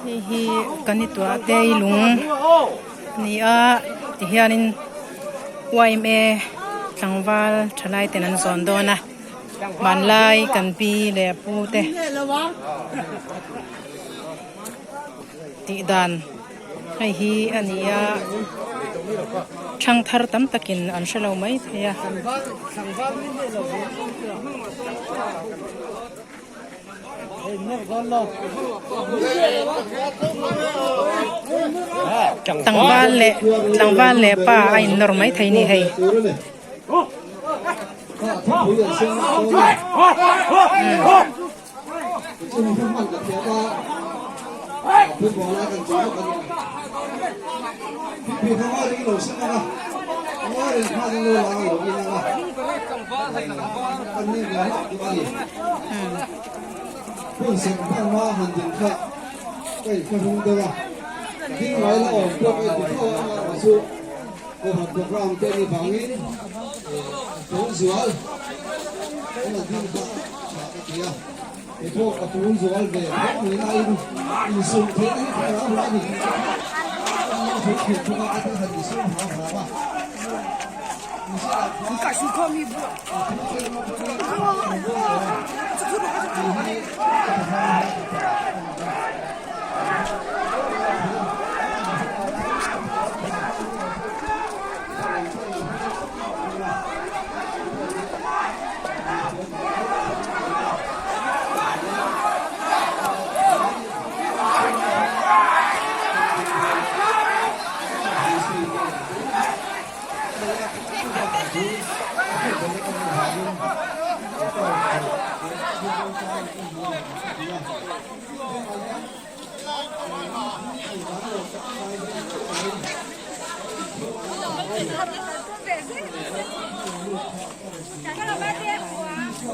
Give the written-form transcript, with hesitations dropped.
Hei hi kan i tuah te i lung a ni a tihianin yma tlangval thalai ten an zawn dawn a hmanlai kan pi leh pu te tih dan hei hi a ni a thangthar tam takin an hre lo mai thei a. Tlangval leh tlangval leh pa a innawr mai thei ni hei.